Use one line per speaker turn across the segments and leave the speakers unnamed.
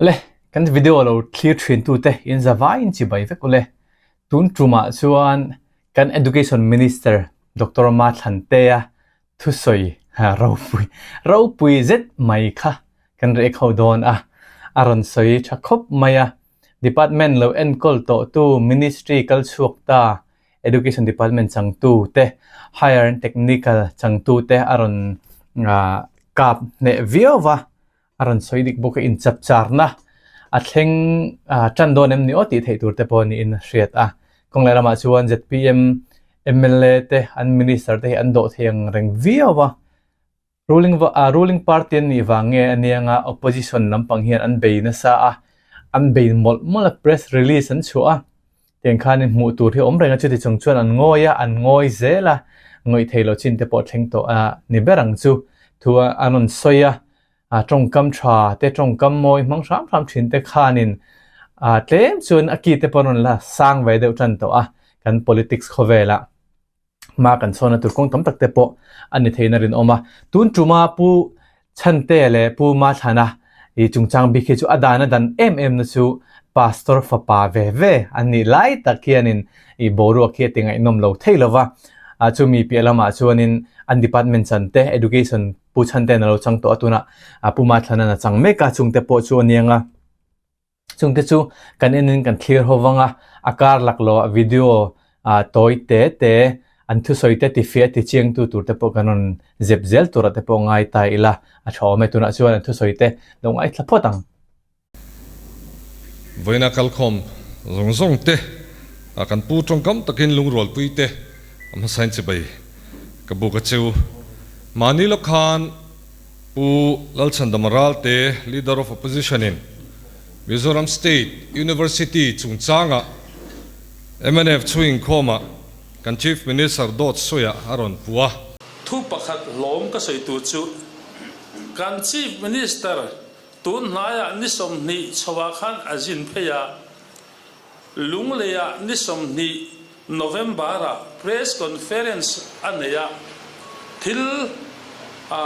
Le, kan video lo thlir thin tute in zavaiin chibai vek ule. Tun tumah chuan kan Education Minister Doctor Mathlantea thusawi ropui ropui zet mai kha kan reh kho dawn a, a rawn sawi tha khawp mai a. Department lo enkawl tawhtu Ministry kal chhuak ta Education Department changtu te, Higher and Technical changtu te a rawn kap hneh viau va. A rawn sawi dik bawk a, inchapcharna a thleng tan dawn em ni aw tih theih tur te pawh niin a hriat a. Kawng leh lamah chuan zpm mla te an minister te hi an dawh thei ang reng viau a, ruling ruling party an nih vang nge anianga opposition lampang hian an bei nasa a, an bei mawlh mawlh a, press release an chhuah a. Tiang khanin hmuh tur hi a awm reng a, chuti chung chuan an ngawi a, an ngawi zel a, ngawih thei lo chin te pawh thleng tawh a ni ber ang chu. Thu an rawn sawi a, tawngkam tha te, tawngkam mawi hmang hram hram thin te khanin tlem chuan a ki te pawh an rawn la sang ve deuh tan tawh a, kan politics khawvelah. Hma kan chhawn a tur kawng tam tak te pawh a ni theiin a rinawm a. Tun tuma Pu Chhantea leh Pu Mathlana i chungchang bik hi chu a dan a dan em em na chu Pastor fapa ve ve an nih lai tak hianin i boruak hi a ti ngaihnawm lo thei lo va. Chumi piah lamah chuanin an department chan te Education Pu Chhantea'n a lo chang tawh a, tunah Pu Mathlana'n a chang mek a, chungte pawh chu a niang a. Chungte chu kan enin kan thlir ho vang a, a kar laklawh ah video tawi te te an thusawi te tifiah tichiangtu tur te pawh kan rawn zep zel tur ah te pawh ngai ta ila a tha awm e. Tunah chuan an thusawi te lo ngaithla phawt ang.
Vawiina kalkhawm zawng zawng te ah kan pu tawngkam takin lungrualpui te a hmasain chibai ka buk a cheu. Mahni lawk khan Pu Lalchhandama Ralte, Leader of Opposition in Mizoram State University chungchanga mnf chhu inkhawmah kan Chief Minister dawt sawiah a rawn pu a.
Thu pakhat hlawm ka sawi tur chu kan Chief Minister tun hnaiah ni 20 chhoah khan a zin phei a, Lungleiah ni 20 November-ah press conference a nei a, thil a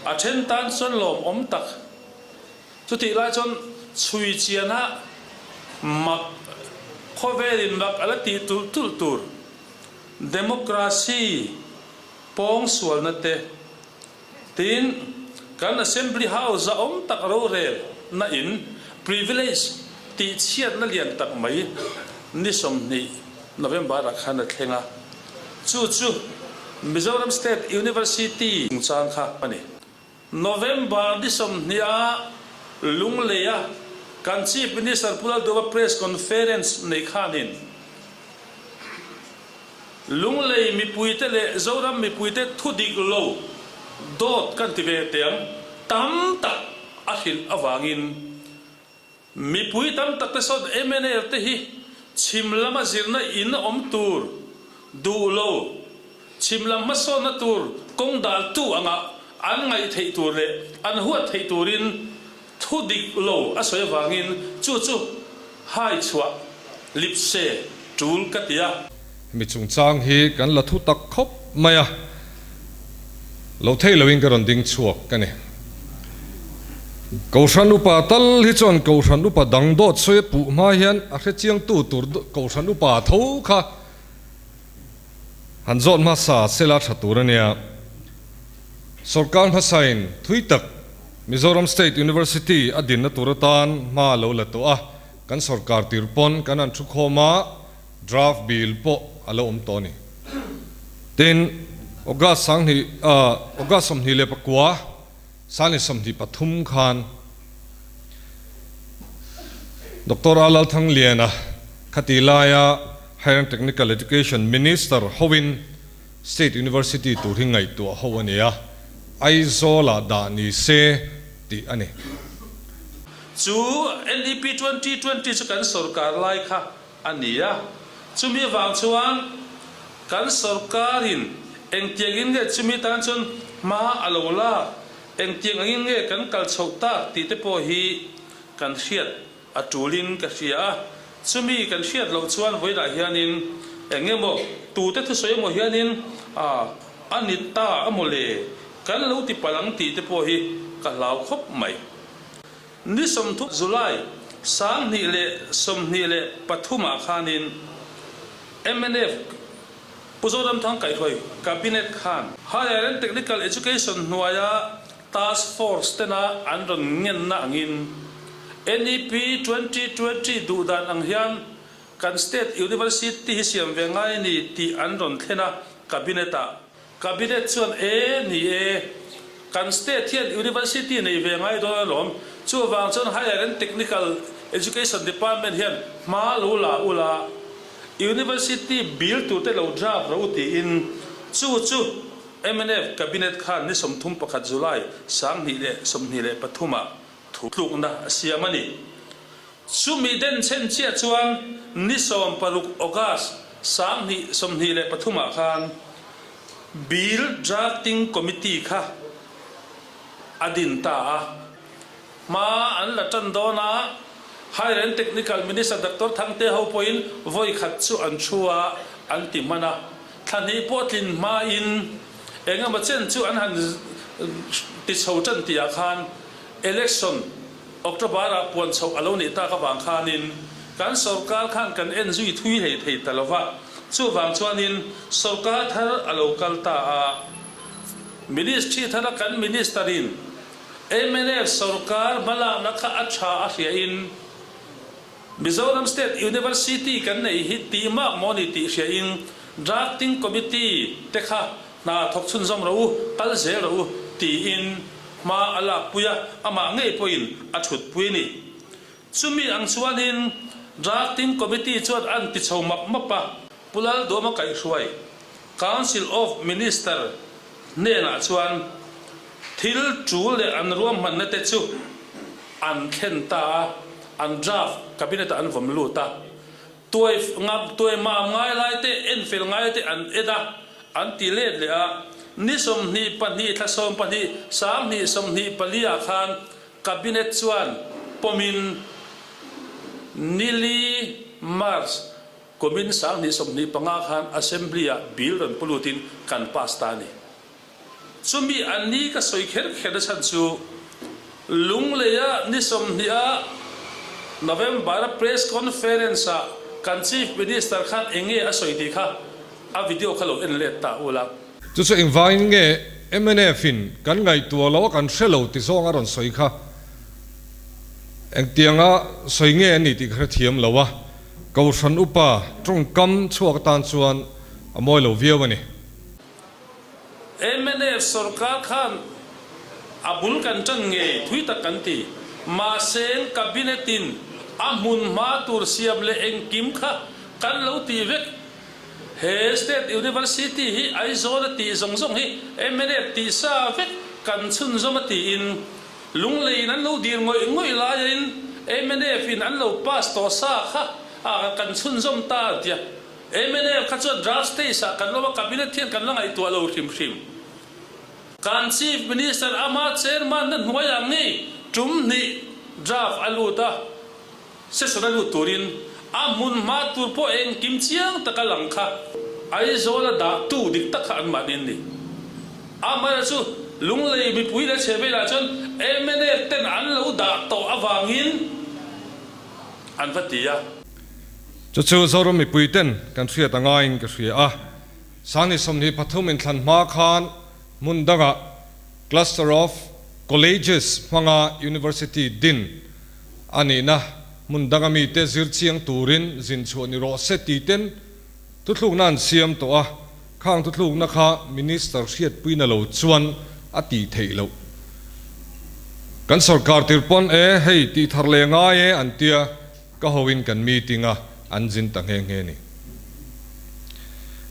a then tan chuan lawmawm tak. Chutih lai chuan chhui chiana mak khawvelin mak a la tih tulh tulh tur democracy pawng sualna te tin kan Assembly House a awm tak rorel na in privilege tih chhiatna lian tak mai ni 20 November ah khan a thleng a, chu chu Mizoram State University chungchang kha a ni. November ni 20 a Lunglei a kan Chief Minister Pu Lalduhova Press Conference nei khanin Lunglei mipuite leh Zoram mipuite thu dik lo dawt kan ti ve teh ang tam tak a hrilh avangin mipui tam tak te sawn mnf te hi chhim lama zirna in awm tur duh lo, chhim lam hmasawnna tur kawng daltu anga an ngaih theih tur leh an huat theih turin thu dik lo a sawi avangin chu chu hai chhuah lipse tul ka ti a.
Hemi chungchang hi kan la thu tak khawp mai a, lo thei loin ka rawn ding chhuak ka ni. Kohhran upa tal hi chuan Kohhran upa dang dawt sawi a puh hma hian a hre chiangtu tur Kohhran upa tho kha han zawt hmasa sela tha tur a nia. Sorkar hmasain thui tak Mizoram State University a dinna tur atan hma a lo la tawh a, kan sorkar tir pawn kan han thu khawm a, draft bill pawh a lo awm tawh a ni. Tin, August sanghnih August 29, sanghnih 23 khan Doctor A Lalthangliana khati laia Higher and Technical Education Minister hoin State University tur hi ngaihtuah ho a ni a, Aizawl-ah dah ni se tih a ni.
Chu NEP 2020 chu kan sorkar lai kha a ni a, chumi avang chuan kan sorkarin engtiangin nge chumi tan chuan hma a lo lak, engtiang angin nge kan kal chhoh tak tih te pawh hi kan hriat A tulin ka hria a, chumi kan hriat loh chuan vawilah hianin eng emaw tute thusawi emaw hianin a a ni ta a maw le, kan lo ti palh ang tih te pawh hi ka hlau khawp mai. Ni 30 July 2023 ah khanin mnf Pu Zoramthang kaihhruai Cabinet khan Higher and Technical Education hnuaia Task Force tena an rawn ngenna angin NEP 2020 duhdan ang hian kan State University hi siam ve ngai a ni tih an rawn thlen a Cabinet-ah. Cabinet chuan e ni e, kan State hian University nei ve ngai dawn alawm, chuvang chuan Higher and Technical Education Department hian hma lo la ula, University bill tur te lo draft ro tiin chu chu mnf Cabinet khan ni 31 July 2023 ah thu tlukna a siam a ni. Chumi denchhen chiah chuan ni 16 August 2023 ah khan Bill Drafting Committee kha a din ta a. Hma an la tan dawn a, Higher and Technical Minister Doctor Thangte ho pawhin vawi khat chu an thu a, an ti hman a. Thla hnih pawh tlin hmain eng emaw chen chu an han ti chho tan tihah khan Election October-ah puan chhoh a lo nih tak avang khanin kan sorkar khan kan en zui thui hlei thei ta lo va, chuvang chuanin sorkar thar a lo kal ta a. Ministry thara kan Minister-in mnf sorkar hmalakna kha a tha a hriain Mizoram State University kan neih hi tih mak maw ni tih hriain Drafting Committee te kha Hna thawk chhunzawm rawh u, kal zel rawh u, tiin hma a lakpui a, amah ngei pawhin a thutpui a ni. Chumi ang chuanin Drafting Committee chuan an ti chho map map a, Pu Lalduama kaihhruai Council of Minister hnenah chuan thil tul leh an ruahmanna te chu an thlen ta a, an draft Cabinet-ah an vawm lut a. Tuai ngam, tuai mam ngai lai te, en fel ngai te an ed a, an ti let leh a. Ni 22 thla 12 2024 ah khan Cabinet chuan pawmin nili March kumin 2025 khan Assembly ah bill rawn pu lutin kan pass ta a ni. Chumi an ni ka sawi kher kher na chhan chu Lungleia ni 20 a November a press conference ah kan Chief Minister khan eng nge a sawi tih kha a video kha lo en let ta ula.
Chu chu engvangin nge mnf in kan ngaihtuah lo a kan hre lo ti zawng a rawn sawi kha engtianga sawi nge a ni tih ka hrethiam lo a, Kohhran upa tawngkam chhuak atan chuan a mawi lo viau a ni.
Mnf sorkar khan a bul kan tan ngei thui tak kan ti. Mahse Cabinet in a hmun hma tur siam leh engkim kha kan lo ti vek. He State University hi Aizawl a tih zawng zawng hi mnf tih sa vek kan chhunzawm a tiin Lunglei in an lo dir ngawih ngawih laiin mnf in an lo pass tawh sa kha kan chhunzawm ta a tia. Mnf kha chuan draft stage ah kan lo a, cabinet hian kan la ngaihtuah lo hrim hrim. Kan Chief Minister ama chairman na hnuai ang ngei tum hnih draft a lut a, session a lut turin a hmun hma tur pawh engkim chiang taka lang kha Aizawl a dah tu dik tak kha an mahni an ni. Amaherawhchu chu Lunglei mipui leh chhe velah chuan mnf ten an lo dah tawh avangin an va ti a.
Chu chu Zoram mipui ten kan hriat a ngaiin ka hria a, 2023 inthlan hma khan hmun dangah Cluster of Colleges hmanga University din a nihna hmun danga mite zir chiang turin zin chhuah ni rawh se ti ten thuthlukna an siam tawh a, khang thuthlukna kha Minister hriatpuina lo chuan a tih theih loh. Kan sorkar tir pawn e hei tih thar leh ngai e an tia. Ka hoin kan meeting a an zin ta nghe nghe ni.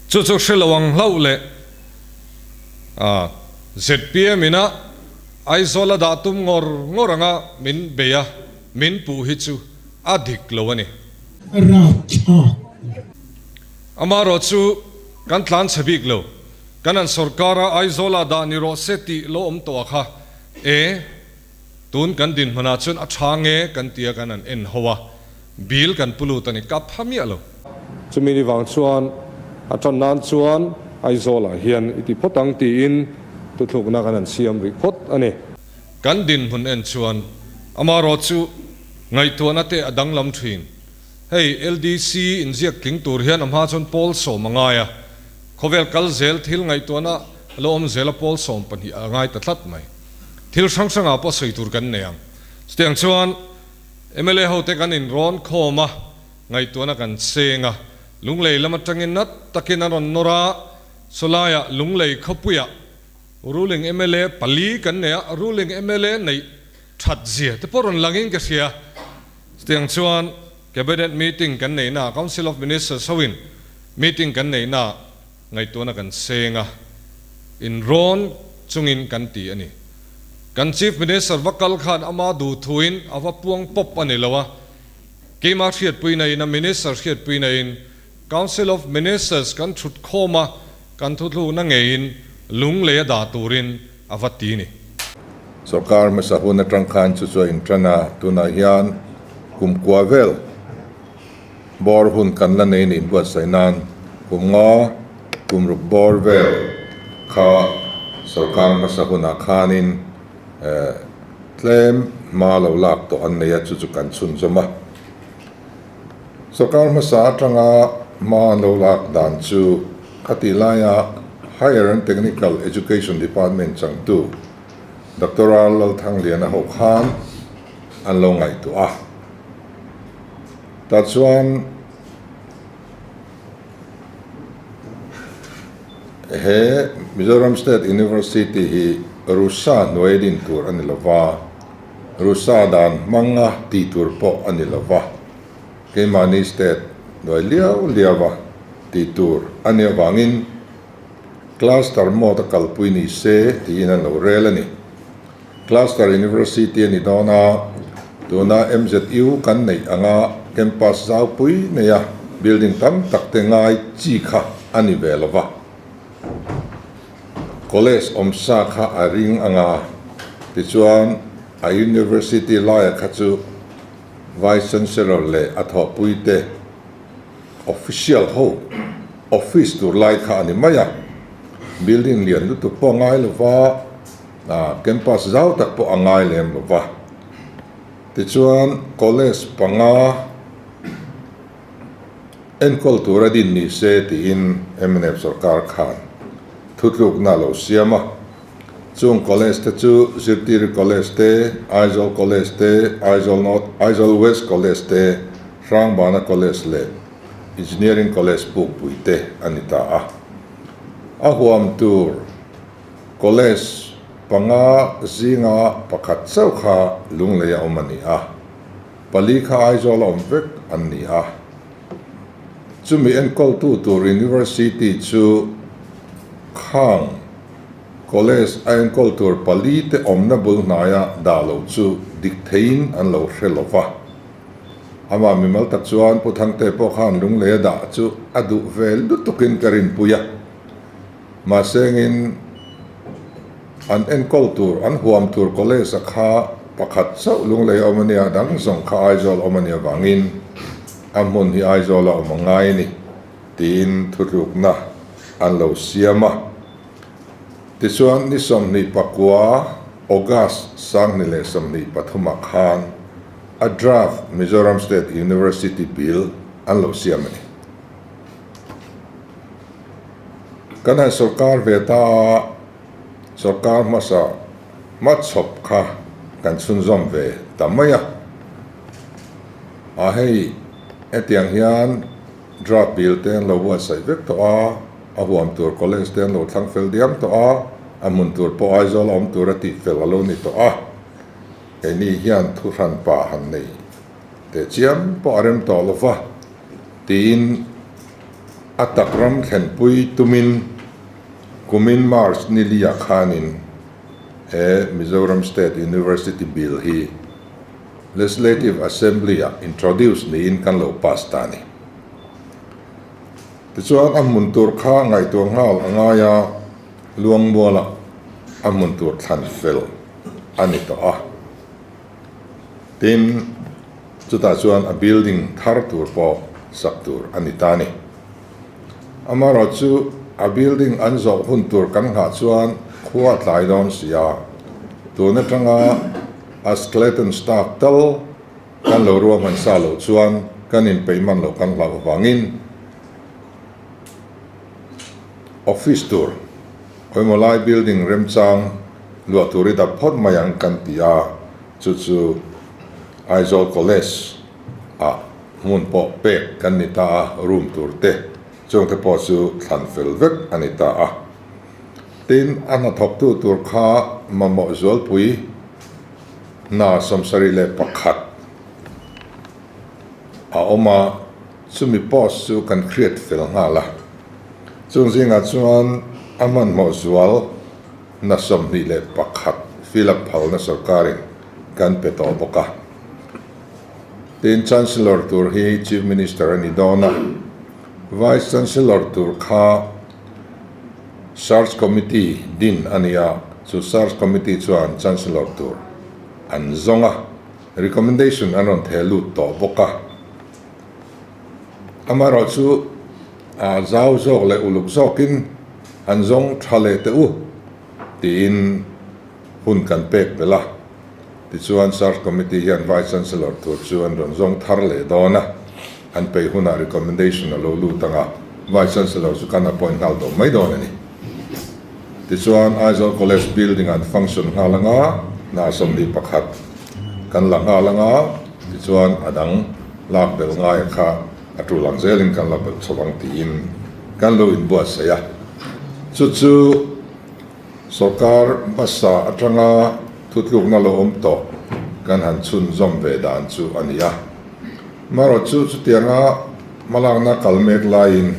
Chu chu hre lo ang hlauh leh a zpm ina Aizawl a dah tum ngawr ngawr anga min bei a, min puh hi chu a dik lo a ni.
Rapthlak.
Amaherawh chu kan tlan chhe bik lo. Kan an sorkar a Aizawl ah dah ni rawh se tih lo awm tawh a kha e. Tun kan dinhmunah chuan a tha nge kan tia kan han en ho a, bill kan pu lut a ni ka pha miah lo.
Chumi ni vang chuan a tan nan chuan Aizawlah hian i ti phawt ang tiin thuthlukna kan han siam rih phawt a ni.
Kan dinhmun en chuan Amaherawhchu, ngaihtuahna te a danglam thin. Hei LDC inziak tling tur hian a hma chuan pawl sawm a ngai a, khawvel kal zel thil ngaihtuahna a lo awm zel a pawl 12 a ngai ta tlat mai. Thil hrang hrangah pawh sawi tur kan nei ang. Chutiang chuan mla hote kan inrawn khawm a, ngaihtuahna kan cheng a, Lunglei lam atangin nat takin an rawn nawr a, sawlaiah Lunglei khawpuiah ruling mla pali kan nei a, ruling mla neih that zia te pawh rawn langin ka hria. Chutiang chuan Cabinet meeting kan neihna ah, Council of Ministers hoin meeting kan neihna ah ngaihtuahna kan seng a, inrawn chungin kan ti a ni. Kan Chief Minister va kal khan ama duh thuin a va puang pawp a ni lo a, keimah hriatpuina in a Minister hriatpuina in Council of Ministers kan thut khawm a, kan thuthlukna ngeiin lunglei a dah turin a va ti ni.
Sorkar hmasa hun atang khan chu chu a intan a, tunah hian kum kua vel bawr hun kan la nei niin buatsaih nan kum nga kum ruk bawr vel kha sorkar hmasa hunah khanin tlem hma lo lak tawh an nei a, chu chu kan chhunzawm a. Sorkar hmasa atanga hma an lo lak dan chu khatih laia Higher and Technical Education Department changtu Doctor R Lalthangliana ho khan an lo ngaihtuah a. Tah chuan he Mizoram State University hi Rusa hnuai din tur a ni lova, Rusa dan hmanga tih tur pawh a ni lova, keimahni state hnuai liau liauva tih tur a nih avangin Cluster mode a kalpui ni se tiin an lo rel a ni. Cluster University a ni dawn a, tuna MZU kan neih anga campus zaupui neia building tam tak te ngai chi kha a ni ve lo va. College awmsa kha a ring anga, tichuan a University laia kha chu Vice Chancellor leh a thawhpui te Official ho office tur lai kha a ni mai a, building lian lutuk pawh a ngai lo va, campus zau tak pawh a ngai lem lo va. Tichuan college panga enkawl tur a din ni se tiin mnf sorkar khan thutlukna a lo siam a. Chung college te chu Zirtiri College te, Aizawl College te, Aizawl North, Aizawl West College te, Hrangbana College leh Engineering College Pukpui te a ni ta a. A huam tur college panga zinga pakhat chauh kha Lunglei a awm a ni a, pali kha Aizawl a awm vek an ni a. Chumi enkawltu tur University chu khang College a enkawl tur pali te awmna bul hnaia dah loh chu dik theiin an lo hre lo va. Amah mimal tak chuan Pu Thangte pawh khan Lungleia dah chu a duh ve lutukin ka rinpui a. Mahsengin an enkawl tur, an huam tur College a kha pakhat chauh Lunglei a awm a nia, dang zawng kha Aizawl awm a nih avangin a hmun hi Aizawl a awm a ngai a ni tiin thutlukna an lo siam a. Tichuan, ni 24 August 2023 ah khan a draft Mizoram State University Bill an lo siam a ni. Kan han sorkar ve ta a, sorkar hmasa hmachhawp kha kan chhunzawm ve ta mai a. A hei hetiang hian Draft bill te an lo buatsaih vek tawh a, a huam tur college te an lo thlang fel diam tawh a, a hmun tur pawh Aizawl a awm tur a tih fel a lo ni tawh a. Keini hian thu hran pa han nei teh chiam pawh a rem tawh lo va, tiin a tak ram thlenpui tumin kumin March ni liah khanin he Mizoram State University Bill hi Legislative Assembly-ah introduce niin kan lo pass ta a ni. Tichuan a hmun tur kha ngaihtuah nghal a ngai a, Luangmualah a hmun tur thlan fel a ni tawh a. Tin, chutah chuan a building thar tur pawh sak tur a ni ta a ni. Amaherawhchu a building an zawh hun tur kan nghah chuan khua a tlai dawn si a, tun atanga. A skeleton staff tal kan lo ruahman sa loh chuan kan inpeih man loh kan hlauh avangin office tur khawimaw lai building remchang luah tur i dap phawt mai ang kan ti a, chu chu Aizawl College ah hmun pawh pek kan ni ta a, room tur te chungte pawh chu thlan fel vek a ni ta a. Tin, a hnathawktu tur kha mamawh zualpui hna 71 a awm a, chumi post chu kan hriat fel nghal a. Chung zingah chuan a hmanhmawh zual hna 21 fill up phalna sorkarin kan pe tawh bawk a. Tin, Chancellor tur hi Chief Minister a ni dawn a, Vice Chancellor tur kha Search Committee din a ni a, chu Search Committee chuan Chancellor tur an zawng a, recommendation an rawn theh lut tawh bawk a. Amaherawh chu zau zawk leh uluk zawkin an zawng tha leh teh u tiin hun kan pek belh a. Tichuan Search Committee hian Vice Chancellor tur chu an rawn zawng thar leh dawn a. An peih hunah recommendation a lo lut ang a, Vice Chancellor chu kan appoint nghal tawh mai dawn a ni. Tichuan Aizawl College building an function nghal ang a, hna 21 kan la nghal ang a, tichuan a dang lak belh ngaia kha a tul ang zelin kan la belh chho ang tiin kan lo inbuatsaih a. Chu chu Sorkar hmasa atanga thutlukna lo awm tawh kan han chhunzawm ve dan chu a ni a. Marawh chu chutianga hmalakna kal mek laiin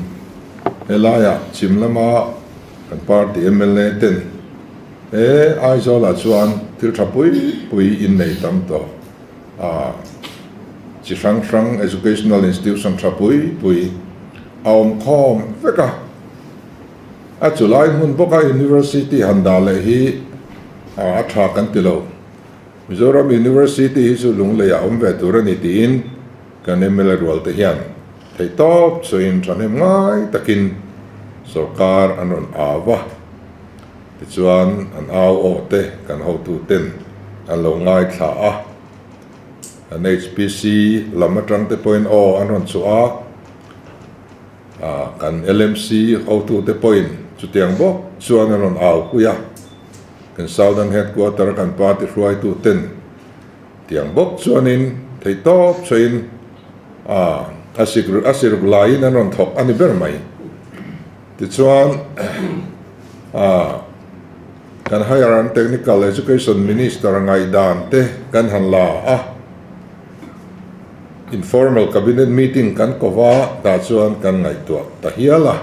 helaiah chhim lama kan party mla ten he Aizawlah chuan thil tha pui pui innei tam tawh a, chi hrang hrang educational institution tha pui pui a awm khawm vek a. A chulai hmun bawka University han dah leh hi a tha kan ti lo. Mizoram University hi chu Lungleiah awm ve tur a ni tiin kan mla rual te hian theihtawp chuain thahnem ngai takin sorkar an rawn au va. Tichuan an au aw te kan hotu ten an lo ngaithla a. An HPC lam atang te pawhin aw an rawn chhuah a. Kan LMC hotute pawhin chutiang bawk chuan an rawn au pui a, kan Southern Headquarter a kan party hruaituten tiang bawk chuanin theihtawp chhuahin a siruk laiin an rawn thawk a ni ber mai. Tichuan kan Higher and Technical Education Minister ngaihdan te kan han la a. Informal Cabinet meeting kan ko va tah chuan kan ngaihtuah ta hial a.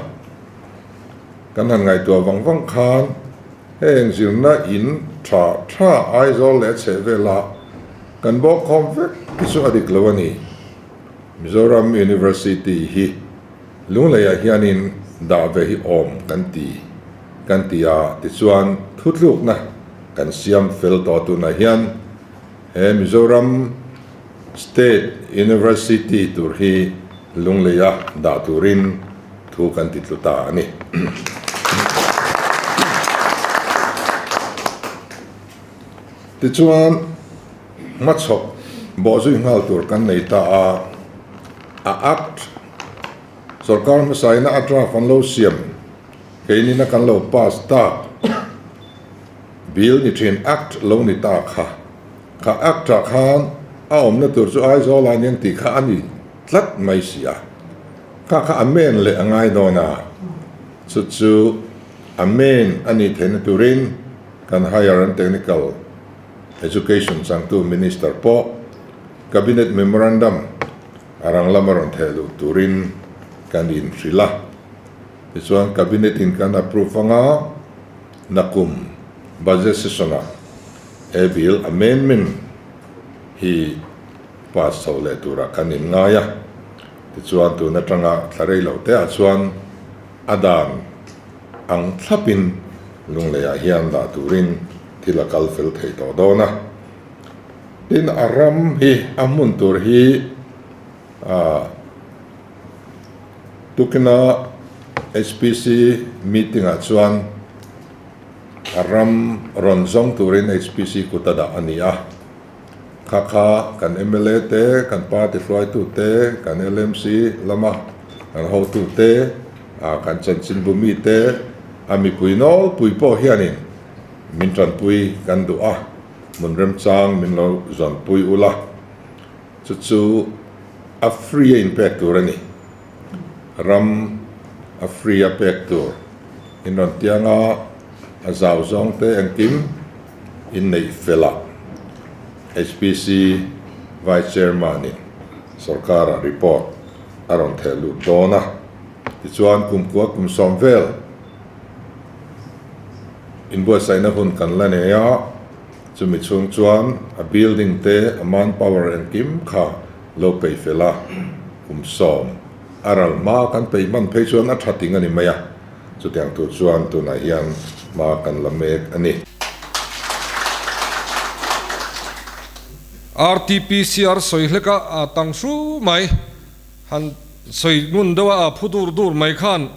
Kan han ngaihtuah vang vang khan heng zirna in tha tha Aizawl leh a chheh vela kan bawk khawm vek hi chu a dik lo a ni. Mizoram University hi Lungleiah hianin dah ve hi awm kan ti kan ti a, tichuan thutlukna kan siam fel tawh tunah hian He Mizoram State University tur hi Lungleia dah turin thu kan ti tlu ta a ni. Tichuan, hmachhawp bawhzui nghal tur kan nei ta a, a Act sorkar hmasaina a draft an lo siam keinina kan lo pass tak. Bill ni thin Act lo ni ta kha. Kha Act ah khan a awmna tur chu Aizawl ah aniang tih kha a ni tlat mai si a. Kha kha a main leh a ngai dawn a. Chu chu a main a nih theihna turin kan Higher and Technical Education changtu Minister pawh Cabinet Memorandum a rang lama rawn theh luh turin kan inhrilh a. Tichuan Cabinet in kan approve anga. Nakum Budget Session-ah he bill amendment hi pass chho leh turah kan inngai a, tichuan tun atanga thla rei loh teah chuan a dan ang thlapin Lungleiah hian dah turin thil a kal fel thei tawh dawn a. Tin, a ram hi a hmun tur hi ah Tukina HPC meeting-ah chuan a ram rawn zawng turin HPC kut a dah a ni a. Kha kha kan mla te, kan party hruaitu te, kan LMC lama kan hotu te, kan chanchinbu mi te, a mipui nawlpui pawh hianin min tanpui kan duh a, hmun remchang min lo zawnpui ula, chu chu a free a inpek tur a ni. Ram a free a pek tur in rawn tiang a, a zau zawng te engkim inneih felah HPC Vice Chairman in sorkar ah report a rawn theh lut dawn a, tichuan kumkua kum sawm vel inbuatsaihna hun kan la nei a, chumi chhung chuan a building te a manpower engkim kha lo peih fel a, kum sawm a ral hma kan peih hman phei chuan a tha ting a ni mai a. Chutiang tur chuan tunah hian hma kan la mek a ni.
RTPCR sawi hlek a a tang hru mai, han sawi ngun deuh a a phu dur dur mai khan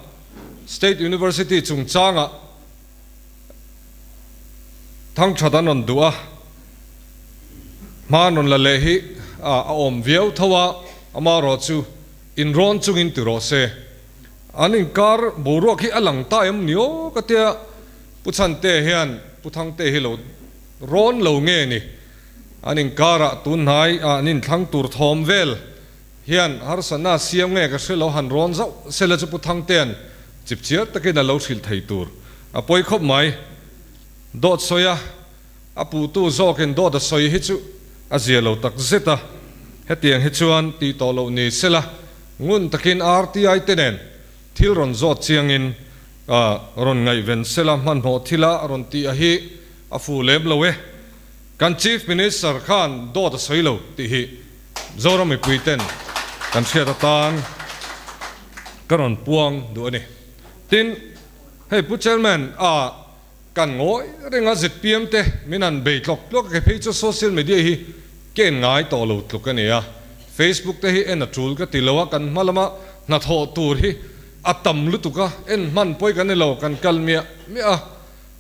State University chungchangah thangthat an rawn duh a, hma an rawn la leh hi a awm viau tho a, amaherawhchu inrawn chungin ti rawh se. An inkar boruak hi a lang ta em ni aw ka tia, Pu Chhante hian Pu Thangte hi lo rawn lo nge ni? An inkarah tun hnai ah an inthlang tur thawm vel hian harsatna a siam nge ka hre lo han rawn zauh sela chu Pu Thangtean chipchiar takin a lo hrilh thei tur a pawi khawp mai. Dawt sawi a a puhtu zawkin dawt a sawi hi chu a zia lo tak zet a, hetiang hi chuan tih tawh loh ni sela Ngun takin RTI te nen thil rawn zawt chiangin rawn ngaihven sela hmanhmawh thila rawn tih a hi a fu lem lo e. Kan Chief Minister khan dawt a sawi lo tih hi Zoram mipui ten kan hriat atan ka rawn puang duh a ni. Tin, hei Pu Chairman a kan ngawi reng a zpm te min han bei tlawk tlawk a ke phei chu social media hi ka en ngai tawh lo tluk a ni a, Facebook te hi en a tul ka ti lo a, kan hma lama hnathawh tur hi a tam lutuk a, en hman pawi kan ni lo, kan kal miah miah a,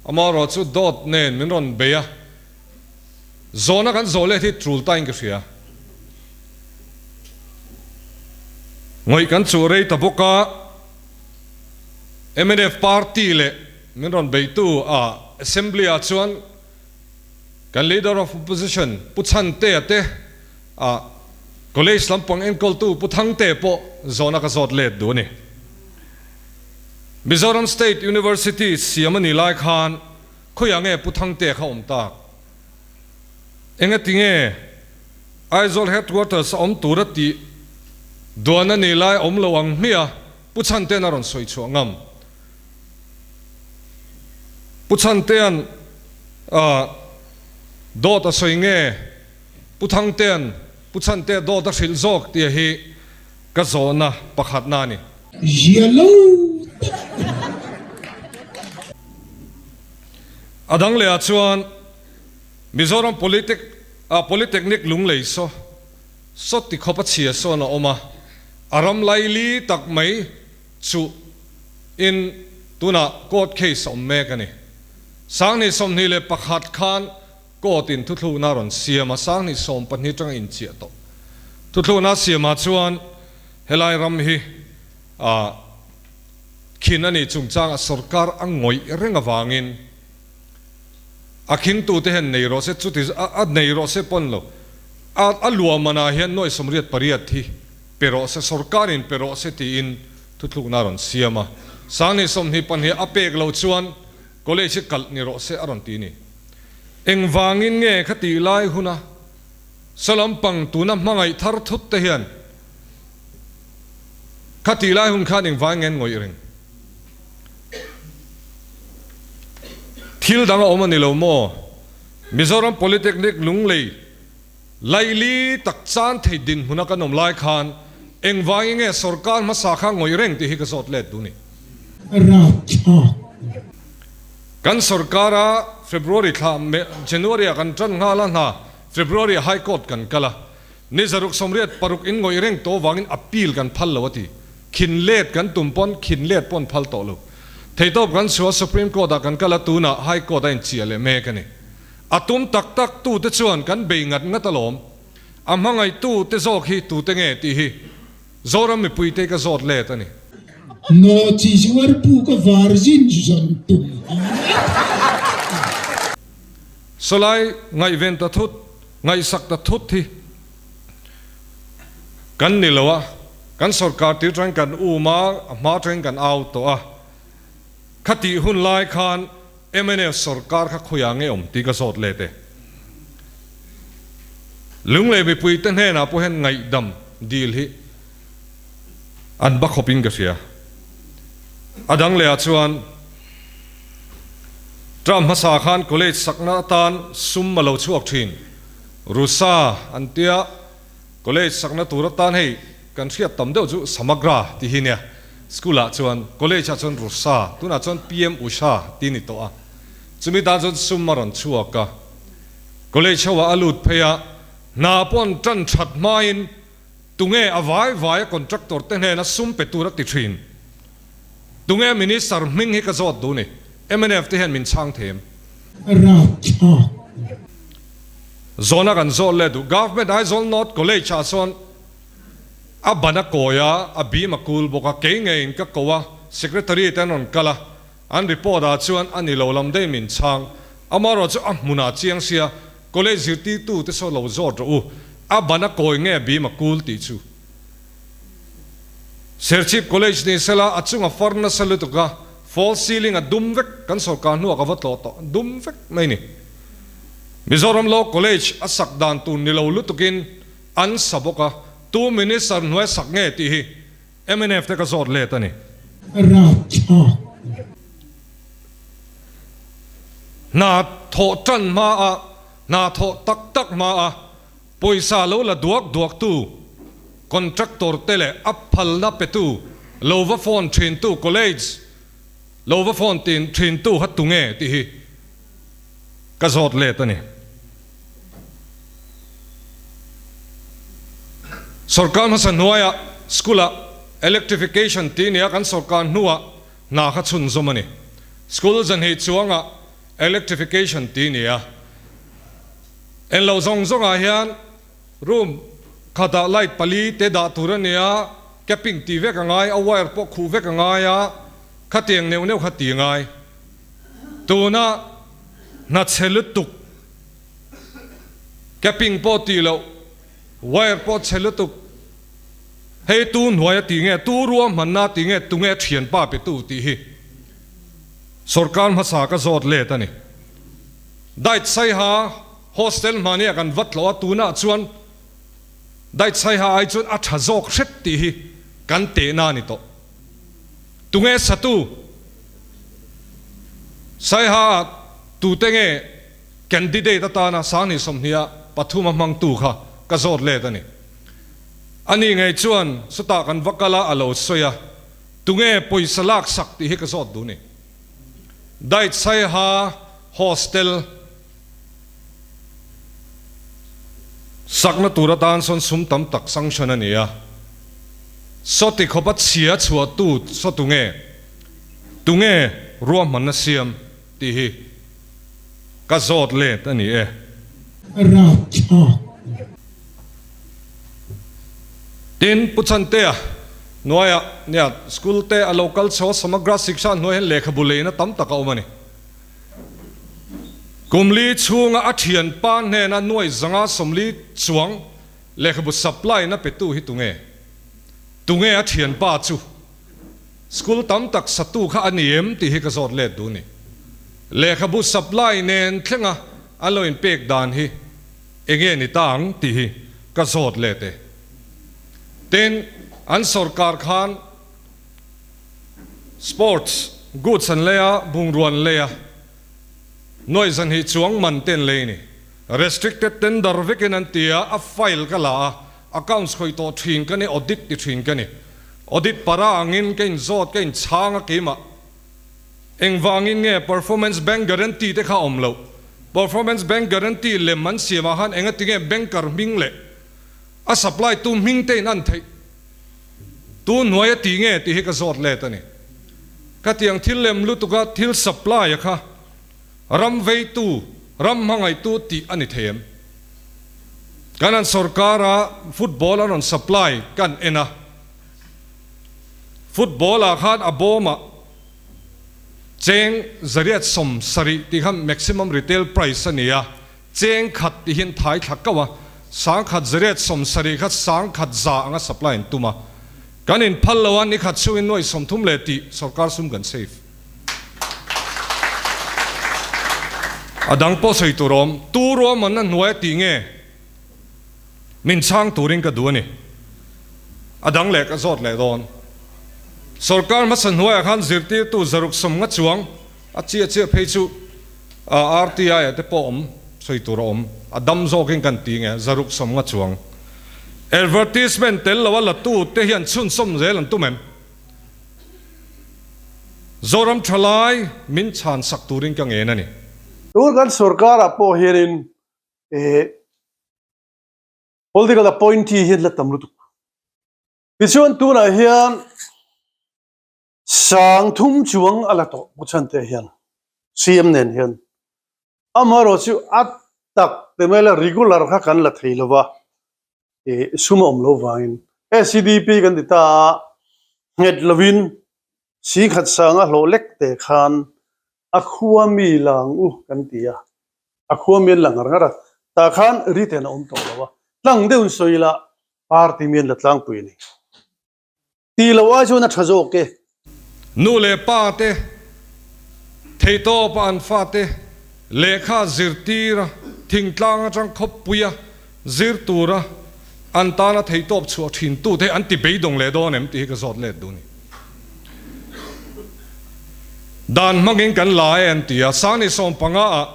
amaherawh chu dawt nen min rawn bei a, zawhna kan zawh let hi tul tain ka hria. Ngawih kan chuh rei ta bawk a, mnf party leh Min rawn beitu a Assembly ah chuan kan Leader of Opposition Pu Chhantea te a College lampang enkawltu Pu Thangtea pawh zawhna ka zawt let duh a ni. Mizoram State University siam a nih lai khan khawiah nge Pu Thangtea kha awm tak? Engati nge Aizawl Headquarters a awm tura tih duan a nih lai awm lo ang hmiah Pu Chhantea'n a rawn sawi chhuah ngam. Pu Chhantea'n dawt a sawi nge Pu Thangtea'n Pu Chhantea dawt a hrilh zawk tih hi ka zawhna pakhatna a ni.
Zia lo tak a ni.
A dang lehah chuan Mizoram Polytechnic Lunglei saw sawt ti khawp a chhia sawn a awm a, a ram laili tak mai chu in tunah court case a awm mek a ni. 2021 khan court in thuthlukna a rawn siam a, 2012 atanga inchiah tawh thuthlukna a siamah chuan helai ram hi ah khin a nih chungchangah sorkar a ngawih reng avangin a khingtute hian nei rawh se, chuti a nei rawh se pawn lo, a a luahmanah hian nuai 88 hi pe rawh se, sorkarin pe rawh se tiin thuthlukna a rawn siam a, 2022 a pek loh chuan college hi kalh ni rawh se a rawn ti a ni. Engvangin nge khatih lai huna Sawlampang tuna hmangaih thar thut te hian khatih lai hun khan engvangin nge an ngawih reng? Thil dang a awm a ni lo maw? Mizoram Polytechnic Lunglei laili tak chan thei dinhmuna kan awm lai khan engvangin nge sorkar hmasa kha ngawih reng tih hi ka zawt let duh ni.
Rapthlak.
Kan sorkara February thla January ah kan tan nghal a hna February ah High Court kan kal a, Ni 686 in ngawih reng tawh vangin appeal kan phal lo a ti. Khin let kan tum pawn khin let pawn phal tawh lo. Theitawp kan chhuah Supreme Court ah kan kal a tunah High Court a inchiah leh mek a ni. A tum tak tak tute chuan kan bei ngat ngat alawm. A hmangaihtu te zawk hi tute nge tih hi Zoram mipuite ka zawt let a ni.
Nawchi zuar puk a virgin zawn tum hi.
Sawlai ngaihven ta thut, ngaihsak ta thut hi kan ni lo a, kan sorkar tir tangin kan um a, a hma tangin kan au tawh a. Khatih hun lai khan mnf sorkar kha khawiah nge awm tih ka zawt let e. Lunglei mipuite hnenah pawh hian ngaihdam dil hi an ba khawpin ka hria. A dang lehah chuan term hmasa khan college sakna atan sum a lo chhuak thin. Rusa an tia college sakna tur atan hei kan hriat tam deuh chu Samagra tih hi nia. School ah chuan college ah chuan Rusa tunah chuan PM Usha tih ni tawh a. Chumi tan chuan sum a rawn chhuak a. College ho ah a lut phei a, hna pawh an tan that hmain Tunge a vai vai a contractor te hnena sum pe tur a ti thin? Tunge minister hming hi ka zawt duh ni? Mnf te hian min chhang thei em?
Rapthlak.
Zawhna kan zawt leh duh. Government Aizawl North College ah chuan a ban a kawi a, a bim a kul bawk a, kei ngeiin ka ko a, secretary te an rawn kal a, an report ah chuan a ni lo lam daih min chhang. Amaherawhchu a hmunah chiang sia College zirtirtu te saw lo zawt rawh u, a ban a kawi nge bim a kul tih chu. Serchhip College ni sela a chung a far nasa lutuk a, false ceiling a dum vek, kan sorkar hnuah ka va tlawh tawh, dum vek mai ni. Mizoram Law College a sak dan tur ni lo lutukin an sa bawk a, tu minister hnuai sak nge tih hi Mnf te ka zawt let a ni.
Rapthlak.
Hna thawh tan hma a, hna thawh tak tak hma a, pawisa lo la duak duak tu contractor te leh a phalna pe tu lo va phone thin tu college lo va phone tin thin tu kha tunge tih hi ka zawt let a ni. Sorkar hmasa hnuaiah school ah electrification tih nia kan sorkar hnuah hna kha chhunzawm a ni. School zanhnih chuangah electrification tih nia en lo zawng zawngah hian room khatah light pali te dah tur a nia, capping tih vek a ngai, a wire pawh khuh vek a ngai a, khatiang neuh neuh kha ti a ngai. Tuna hna chhe lutuk, capping pawh tih loh, wire pawh chhe lutuk, hei tu hnuai a tih nge, tu ruahmanna a tih nge, tunge thianpa pe tu tih hi sorkar hmasa ka zawt let a ni. Diet Saiha hostel hmahniah kan vat loh a, tunah chuan Diet Saiha ai chuan a tha zawk hret tih hi kan tehna a ni tawh. Tunge satu? Saiha tute nge candidate atana Sanghnih 20 pathum a hmangtu kha ka zawt let a ni. Ani ngei chuan sawtah kan va kal a, a lo sawi a, tunge pawisa lak sak tih hi ka zawt duh ni. Diet Saiha hostel Sakna tur atan sawn sum tam tak sanction a ni a, sawti khawpa chhia chhuahtu saw tunge, tunge ruahmanna siam tih hi ka zawt let a ni e.
Rapthlak.
Tin, Pu Chantea hnuaiah nia school te a lo kal chho a, Samagra Shiksha hnuai hian lehkhabu leina tam tak a awm a ni. Kum li chhunga a thianpa hnena nuai zanga 40 chuang lehkhabu supply na petu hi tunge? Tunge a thianpa chu? School tam tak satu kha a ni em tih hi ka zawt let duh ni. Lehkhabu supply nen thlenga an lo inpek dan hi enge ni ta ang tih hi ka zawt let e. Tin, an sorkar khan Sports goods an lei a, bungrua an lei a, nuaih zanhnih chuang man te an lei a ni. Restricted tender vekin an ti a, a file ka la a, accounts khawih tawh thin ka ni, audit ti thin ka ni. Audit para angin ka inzawt, ka inchhang a keimah. Engvangin nge performance bank guarantee te kha awm loh? Performance bank guarantee lem an siamah khan engatinge banker hming leh a supply tu hming te in an theih? Tu hnuai a ti nge tih hi ka zawt let a ni. Khatiang thil lem lutuka thil supply a kha ram veitu Ram hmangaihtu tih a ni thei em? Kan an sorkara football an rawn supply kan en a, football ah khan a bawmah cheng 870 tih kha maximum retail price a ni a, cheng khat tih hian thai thla kauh a, 1870 kha 1100 anga supply an tum a, kan inphal lo a, nikhat chhungin nuaih 30 leh tih sorkar sum kan save. A dang pawh sawi tur awm, tu ruahmanna hnuaia tih nge min chhang turin ka duh a ni. A dang leh ka zawt leh dawn. Sorkar hmasa hnuaiah khan zirtirtu 650 chuang a chiah chiah phei chu RTI ah te pawh awm sawi tur a awm. A dam zawkin kan ti nge 650 chuang. Advertisement tel loa latu te hian chhunzawm zel an tum em? Zoram thalai min chhan sak turin ka ngen a ni.
Tun kan sorkarah pawh hianin eh political appointee hi an la tam lutuk. Tichuan tunah hian 3000 chuang a la tawh Pu Chhante hian CM nen hian. Amaherawh chu a tak te mai la regular kha kan la thei lova eh sum a awm lo vangin SEDP kan ti ta a, nghet lovin 10,000 sanga hlawh lek te khan a khua mi lang u kan ti a, a khua mi an la ngar ngar a, tah khan written a awm tawh lo a, tlang deuh in sawi ila party mi an la tlangpui a ni. Ti lo ai chuan a tha zawk e.
Nu leh pa te, theitawpa an fate lehkha zirtira thingtlang atang khawppuia zir tura an tana theitawp chhuah thin tute an ti beidawng leh dawn em tih hi ka zawt let duh a ni. Dan hmangin kan la e an ti a, 2015 ah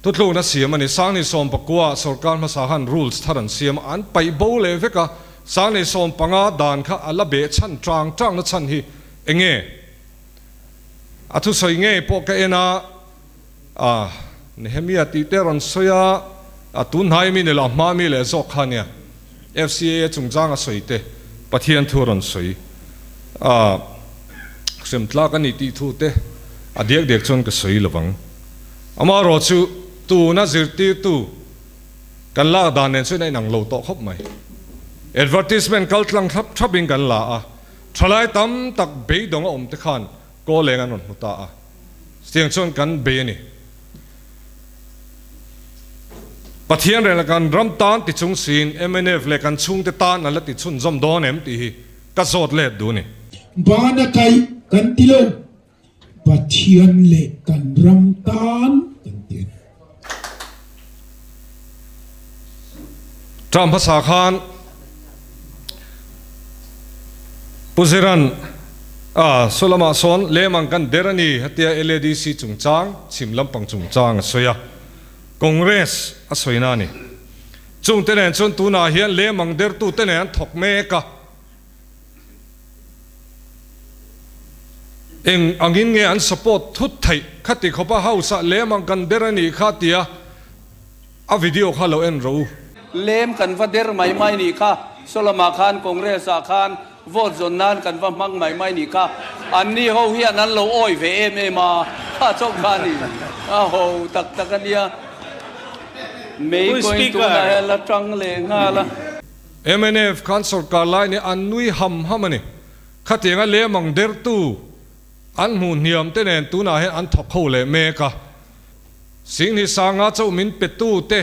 Thutlukna siam a ni. 2019 ah sorkar hmasa khan rules thar an siam a, an paih bo leh vek a. 2015 dan kha a la beh chhan tang tangna chhan hi eng nge? A thusawi ngei pawh ka en a, a Nehemia tih te rawn sawi a, a tun hnai mi ni lo, a hma mi leh zawk kha nia. FCAA chungchang a sawi te, Pathian thu a rawn sawi a, hrem tlak a ni tih thu te a diak diak chuan ka sawi lo vang. Amaherawh chu tuna zirtirtu kan lak dan nen chuan a inang lo tawh khawp mai. Advertisement kal tlang thlap thlapin kan la a, thalai tam tak beidawng a awm te khan kawl eng an rawn hmu ta a, chutiang chuan kan bei a ni. Pathian reng leh kan ram tan ti chung siin mnf leh kan chhungte tan an la ti chhunzawm dawn em tih hi ka zawt let duh a ni.
Bana kaih kan ti lo, Pathian leh kan ram tan kan ti a ni.
Term hmasa khan Pu Ziran a saw lamah sawn lemang kan der a ni hetia LADC chungchang chhim lampang chungchang a sawi a, Congress a sawina a ni. Chungte nen chuan tunah hian lemang dertute nen an thawk mek a. Eng angin nge an support thut theih khati khawpa house ah lem ang kan der a nih kha tia a video kha lo en rawh u.
Lem kan va der mai mai nih kha, Solomah khan Congress ah khan vote zawn nan kan va hmang mai mai nih kha, an ni ho hian an lo awi ve em em a, kha chauh kha a ni a ho tak tak a nia, mei pawhin tunah hian la tang leh nghal a.
Mnf khan sorkar lai nih an nui ham ham a ni. Khatianga lemang dertu an hmuh hniam te nen tunah hian an thawk ho leh mek a. Singhni sanga chauh min petu te,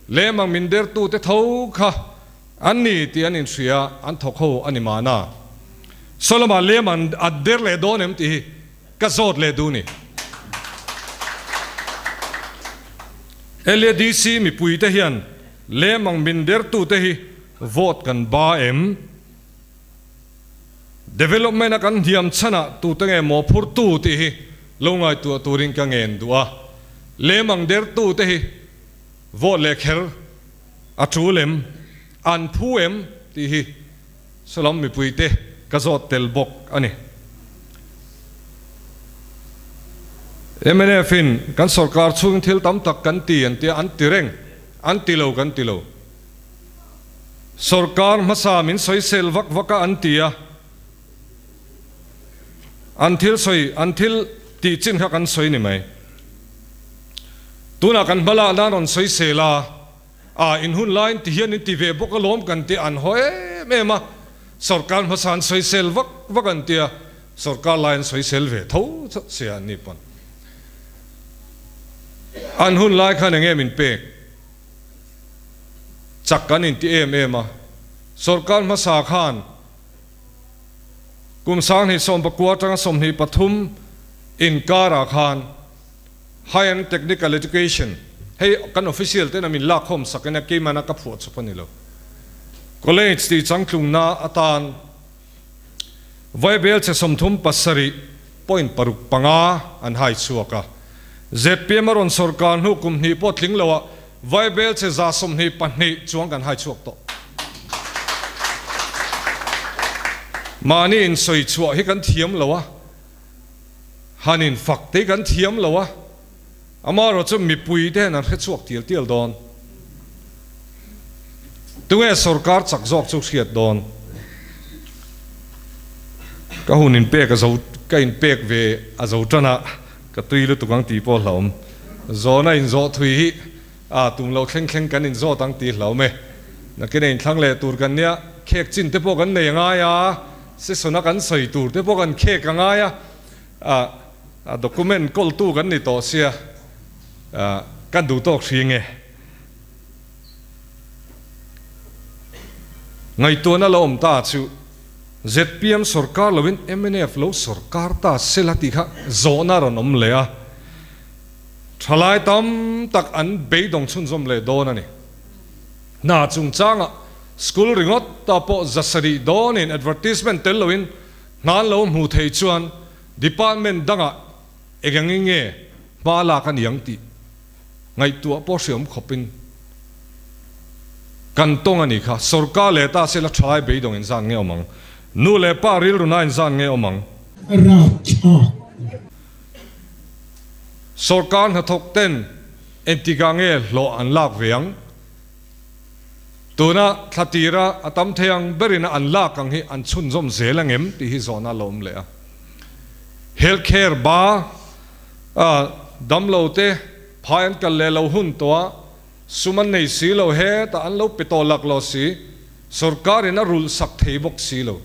lemang min dertu te tho kha an ni tih an inhria an thawk ho a ni mahna. Solomon lemang a der leh dawn em tih hi Ka zawt leh duh ni. LADC mipuite hian lemang min dertute hi vote kan ba em? Development a kan hniam chhanah tute nge mawhphurtu tih hi lo ngaihtuah turin ka ngen duh a. Lemang dertute hi vote leh kher a tul em? An phu em? tih hi Salam mipuite ka zawt tel bawk a ni. Mnf in kan sorkar chhungin thil tam tak kan ti an tia, an ti reng, an ti lo kan ti lo. Sorkar hmasa min sawisel vak vak a an ti a, an thil sawi, an thil tih chin kha kan sawi ni mai. Tunah kan hma lah nan rawn sawisel a, a in hun laiin ti hian in ti ve bawk alawm kan ti an haw em em a, sorkar hmasa an sawisel vak vak an tia, sorkar lai an sawisel ve tho chauh sia an ni pawn. An hun lai khan eng em in pek chak kan in ti em em a, sorkar hmasa khan kum 2019 atanga 23 inkarah khan, High and Technical Education, hei kan official ten a min lakkhawm sak ania keimahna ka phuah chawp a ni lo. College tih changtlungna atan Vaibel che 37.65 an hai chhuak a. Zpm a rawn sawrkar hnu kum hnih pawh tling loah Vaibel che 122 chuang kan hai chhuak tawh. Mahni insawi chhuah hi kan thiam lo a. Han in fak te kan thiam lo a, amaherawh chu mipui te hian an hre chhuak tial tial dawn. Tunge sorkar chak zawk chu hriat dawn. Ka hun in pek a zo, ka in pek ve a zo tan a, ka tui lutuk ang tih pawh hlauhawm. Zawhna in zawh thui hi a tum lo thleng thleng kan in zawt ang tih hlauhawm e. Nakin a inthlang leh tur kan nia, khek chin te pawh kan nei a ngai a. Session a kan sawi tur te pawh kan khek a ngai a, a document kawltu kan ni tawh sia, kan duh tawk hri nge? Ngaihtuahna lo awm ta chu zpm sorkar loin mnf lo sorkar ta sela tih kha zawhna a rawn awm leh a, thalai tam tak an beidawng chhunzawm leh dawn a ni. Hna chungchangah School ringawt ta pawh 700 dawnin advertisement tel loin hna an lo hmu thei chuan department dangah eng angin nge hma lak a niang tih ngaihtuah pawh hriawm khawpin kan tawng a ni kha. Sorkar leh ta sela thalai beidawng inzan nge awm ang? Nu leh pa rilruna inzan nge awm ang?
Rapthlak.
Sorkar hnathawk ten engtikah nge hlawh an lak ve ang? Tuna thla tira a tam thei ang berin a an lak ang hi an chhunzawm zel ang em tih hi zawhna a lo awm leh a. Health care ba a damlo te phai an kal leh lo hun tawh a, sum an nei si lo hetah an lo pe tawh lak lo si, sorkarin a rulh sak thei bawk si lo,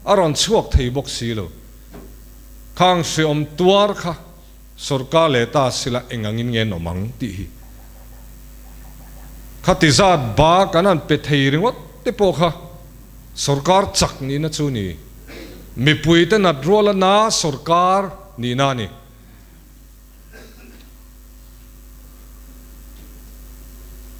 a rawn chhuak thei bawk si lo. Khang hreawm tuar kha. Sorkar leh ta sila eng angin nge an awm ang tih hi khati zat ba kan han pe thei ringawt te pawh kha sorkar chak nihna chu ni. Mipuite nat ruala na sorkar nihna a ni.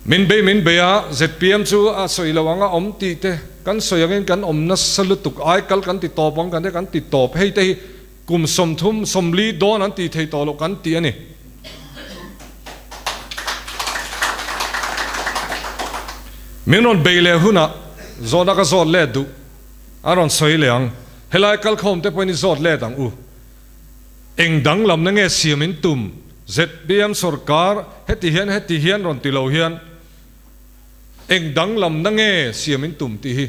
Min bei min bei a, zpm chu a sawi lo ang a awm tih te kan sawi angin kan awm nasa lutuk ai kal kan ti tawp ang kan te kan ti tawp hei te hi Kum 30, 40 dawn an tih thei tawh loh kan ti a ni. Min rawn bei leh hunah zawhna ka zawt let duh a rawn sawi leh ang. Helai kalkhawm te pawhin i zawt let ang u. Eng danglamna nge siam in tum? Zpm sorkar heti hian heti hian rawn ti lo hian eng danglamna nge siam in tum tih hi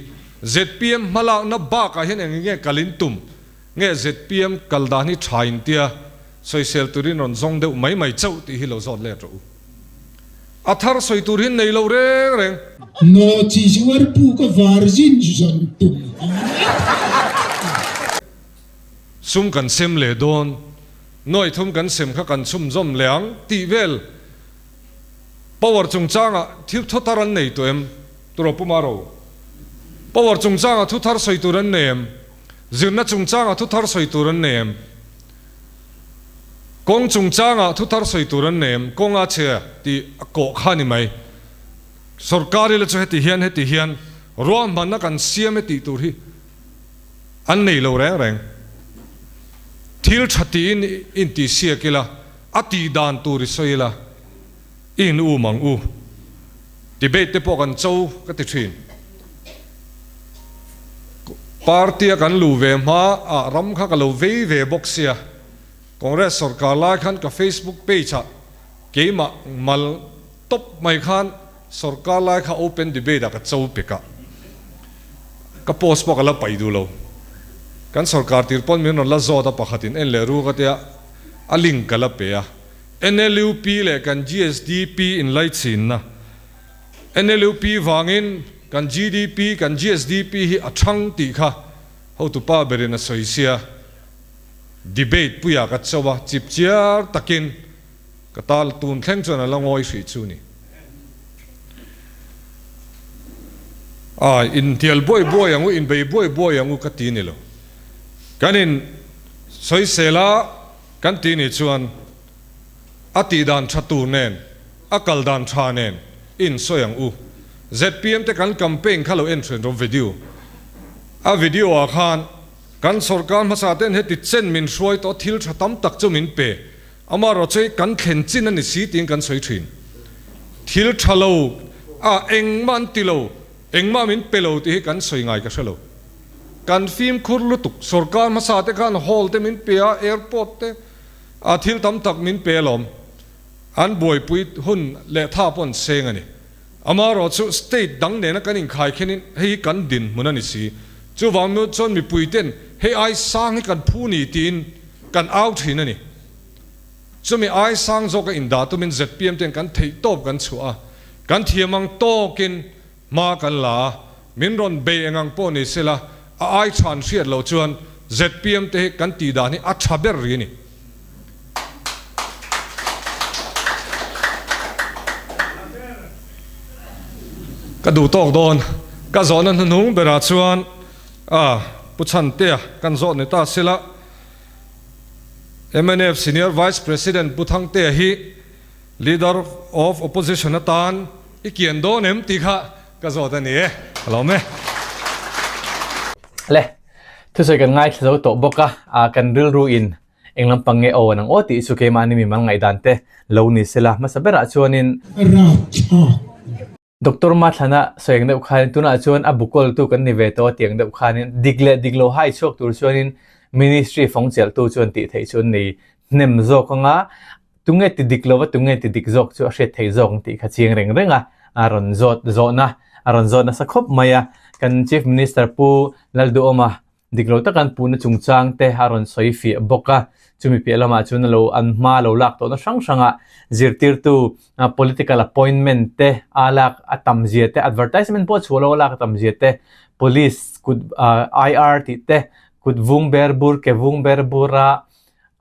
zpm hmalakna bakah hian eng nge kal in tum? Nge zpm kal dan hi tha in tia sawisel turin rawn zawng deuh mai mai chauh tih hi lo zawt let rawh u. A thar sawi tur hi nei lo reng reng.
Naw chi zuar pu ka virgin zawn tum a.
Sum kan sem leh dawn, nuai thum kan sem kha kan chhumzawm leh ang tih vel power chungchangah thil thaw tar an nei tawh em? Turaw Pu Maro, power chungchangah thu thar sawi tur an nei em? Zirna chungchangah thu thar sawi tur an nei em? Kawng chungchangah thu thar sawi tur an nei em? Kawng a chhe tih a kawh kha a ni mai. Sorkar ila chu heti hian heti hian ruahmanna kan siam e tih tur hi an nei lo reng reng. Thil tha tiin intihsiak ila, a tih dan tur i sawi ila, i in um ang u. Debate te pawh kan cho ka ti thin. Party a kan luh ve hma ah ram kha ka lo vei ve bawk sia. Congress sorkar lai khan ka Facebook page ah keimah mal tawp mai khan sorkar lai kha open debate ah ka cho pek a. Ka post pawh ka la paih duh lo. Kan sorkar tir pawn min rawn la zawt a pakhat in en leh ru ka tia a link ka la pe a. NLUP leh kan GSDP inlaichinna, NLUP vangin kan GDP, kan GSDP hi a thang tih kha hotupa berin a sawi sia. Debate puiah ka cho a, chip chiar takin ka tal tun thleng chuan a la ngawi hrih chu ni. Ai, intial buai buai ang u, inbei buai buai ang u ka ti ni lo. Kan in sawisel a kan ti ni chuan a tih dan tha tur nen, a kal dan tha nen i insawi ang u. Zpm te kan campaign kha lo en ṭhen rawh video. A video ah khan Kan sorkar hmasa ten heti chen min hruai tawh thil tha tam tak chu min pe. Amaherawhchu kan thlen chin a ni si tiin kan sawi thin. Thil tha lo a engmah an ti lo, engmah min pe lo tih hi kan sawi ngai ka hre lo. Kan fimkhur lutuk, sorkar hmasa te khan hall te min pe a, airport te a thil tam tak min pe alawm. An buaipui hun leh tha pawh an seng a ni. Amaherawhchu state dang nena kan inkhai khenin hei hi kan dinhmun a ni si. Chuvang miau chuan mipuiten hei ai sang hi kan phu ni tiin kan au thin a ni. Chumi ai sang zawka indah tumin zpm ten kan theih tawp kan chhuah a, kan thiam ang tawkin hma kan la a, min rawn bei eng ang pawh ni sela a ai tha an hriat loh chuan zpm te hi kan tih dan hi a tha ber rih a ni. Ka duh tawk dawn. Ka zawhna hnuhnung berah chuan a Pu Chhantea kan zawh ni ta sila. Mnf Senior Vice President Pu Thangtea hi Leader of Opposition atan i kian dawn em tih kha ka zawt a ni e. Ka lawm e.
Le, thusawi kan ngaithla zo tawh bawk a, kan rilru in eng lampang nge aw an ang aw tih chu keimahni mi mal ngaihdan te lo ni sela hmasa berah chuanin
Rapthlak.
Doctor Mathlana sawi ang deuh khanin tunah chuan a bukawltu kan ni ve tawh a tih ang deuh khanin dik leh dik lo hai chhuak tur chuanin ministry fawng chelhtu chuan tih theih chu an nei hnem zawk anga tunge ti dik lova tunge ti dik zawk chu a hriat theih zawk ang tih kha chiang reng reng a, a rawn zawt zawhna a rawn zawt nasa khawp mai a kan Chief Minister Pu Lalduhawma Dik lo taka an puhna chungchang te a rawn sawi fiah bawk a, chumi piah lamah chuan a lo an hma lo lak tawhna hrang hrangah zirtirtu political appointment te a lak a tam zia te, advertisement pawh chhuah lo a lak a tam zia te, police kut IR tih te, kut vung ber bur ke vung ber bur a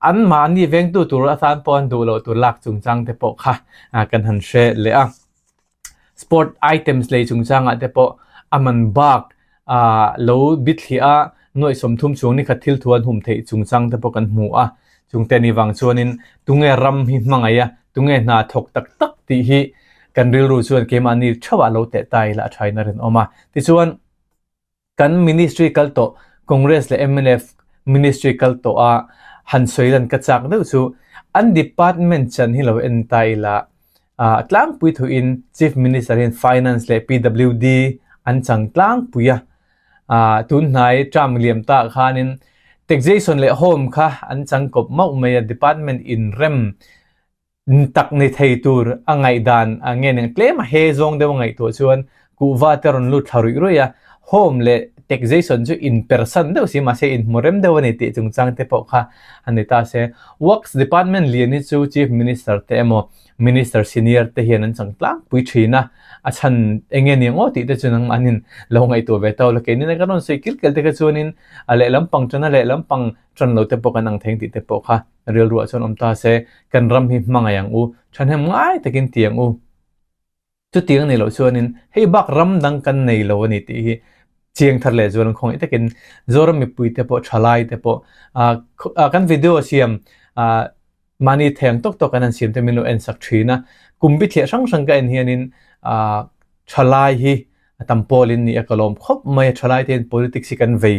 anmahni vengtu tur atan pawh an duh loh tur lak chungchang te pawh kha kan han hre leh a. Sport items lei chungchangah te pawh a man bak ah lo bithliah a, nuaih 30 chuang ni khat thil thu an hum theih chungchang te pawh kan hmu a, chungte ni vang chuanin tunge ram hi hmangaih a, tunge hna thawk tak tak tih hi kan rilru chuan keimahni theuhah lo teh ta ila a thain a rinawm a. Tichuan. Kan ministry kal tawh Congress leh mnf ministry kal tawh a han sawi lan ka chak deuh chu an department chan hi lo en ta ila ah tlangpui thuin Chief Minister hian Finance leh PWD an chang tlangpui a ah tun hnai term liam ta khanin Taxation leh Home kha an chang kawp mauh mai a department inrem tak ni thei tur a ngaihdan a nge nen tlem a he zawng deuh a ngaihtuah chuan kuhva te rawn lut thla ruih ruih a, home leh taxation chu in persan deuh si mahse in hmu rem deuh a ni tih chungchang te pawh kha a ni ta se. Works department lian hi chu Chief Minister te emaw Minister senior te hian an chang tlangpui thin a, a chhan eng nge ni ang aw tih te chu nangmah an in lo ngaihtuah ve tawh lo. Keini ka rawn sawi kil kel te kha chuanin a lehlam pang tan a lehlam pang tan lo te pawh kan ang theng tih te pawh kha Rilruah chuan awm ta se, kan ram hi hmangaih ang u, thahnem ngai takin ti ang u. Chutiang a nih loh chuanin hei bak ram dang kan nei lo a ni tih hi chiang thar leh zual an khawngaih takin Zoram mipui te pawh thalai te pawh ah kan video siam ah mahni thei ang tawk tawk an han siam te min lo en sak thin a, kum bithliah hrang hrang ka en hianin ah thalai hi A tam pawlin ni a ka lawm khawp mai a, thalai te hian politics hi kan vei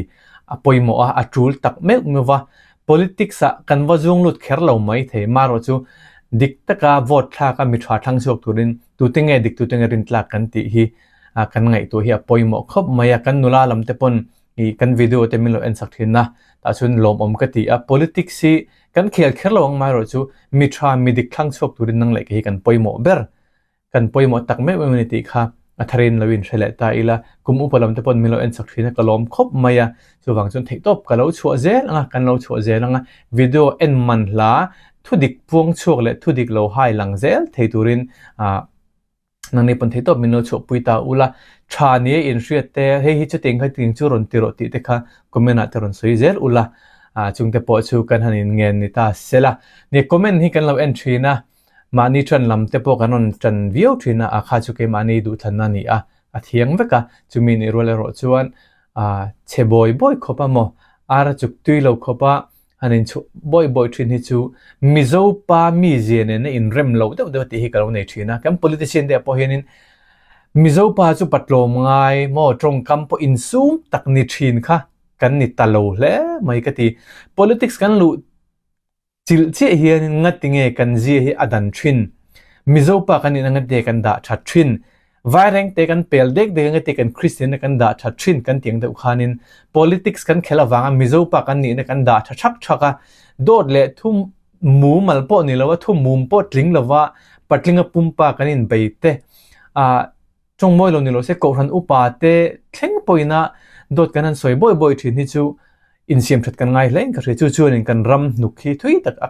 a pawimawh a, a tul tak meuh meuh va, politics ah kan va zung lut kher lo mai thei, marawh chu dik taka vote thlak a mi tha thlang chhuak turin tute nge dik tute nge rintlak kan tih hi kan ngaihtuah hi a pawimawh khawp mai a, kan nula lam te pawn ih kan video te min lo en sak thin a, tah chuan lawmawm ka ti a, politics hi kan khel kher lo ang marawh chu mi tha mi dik thlang chhuak turin nang leh kei hi kan pawimawh ber. Kan pawimawh tak meuh meuh a ni tih kha a tharin lo inhre leh ta ila, kum upa lam te paw'n min lo en chak thin a, ka lawm khawp mai a, chuvang chuan theihtawp ka lo chhuah zel ang a, kan lo chhuah zel ang a, video en man hla Thudik puang chhuak leh thudik lo hai lang zel thei turin nangni pawn theih tawp min lo chhuahpui ta ula, tha nia inhriat te, hei hi chutiang kha ting chu rawn ti rawh tih te kha comment ah te rawn sawi zel ula, chungte pawh chu kan han inngen ni ta sela. Nia comment hi kan lo en thin a, mahni tan lam te pawh kan rawn tan viau thin a, a kha chu keimahni duhthlanna a ni a, a thiang vek a, chumi nih rual erawh chuan chhe bawi bawi khawp a maw, ara chuk tui lo khawp a, Han inchhuah bawi bawi thin hi chu Mizo pa mizia nena inrem lo deuh deuh tih hi ka lo nei thin a. Kan politician te ah pawh hianin Mizo pa chu patlawm ngai maw tawngkam pawh insum tak ni thin kha kan ni ta lo hle mai ka ti. Politics kan luh chilh chiah hianin ngatinge kan zia hi a dan thin. Mizo pa kan nihna ngate kan dah that thin. Vaireng te kan pel dek dek anga te kan Kristian na kan dah tha thin kan tiang deuh khanin politics kan khel avanga Mizo pa kan nihna kan dah tha thak thak a, dawt leh thu mumal pawh ni lo a, thu mum pawh tling lova patlinga pumpa kan inbei te ah tawngmawi lo ni lo se Kohhran upa te thleng pawhin a dawt kan han sawi bawi bawi thin hi chu insiam that kan ngai hle in ka hria chu chuanin kan ram hnuk hi thui tak a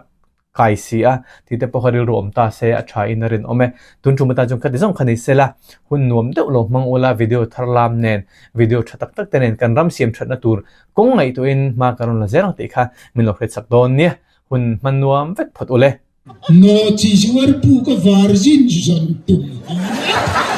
kai si a, tih te pawh kha rilru awm ta se a tha in a rinawm e. Tun tum atan chuan khati zawng kha ni sela, hun nuam deuh lo hmang ula video thar lam nen, video tha tak tak te nen kan ram siam thatna tur kawng ngaihtuahin hma kan rawn la zel ang tih kha min lo hretsak dawn nia. Hun hman nuam vek phawt ule.
Nawhchi zuar pu ka virgin zawn tum a.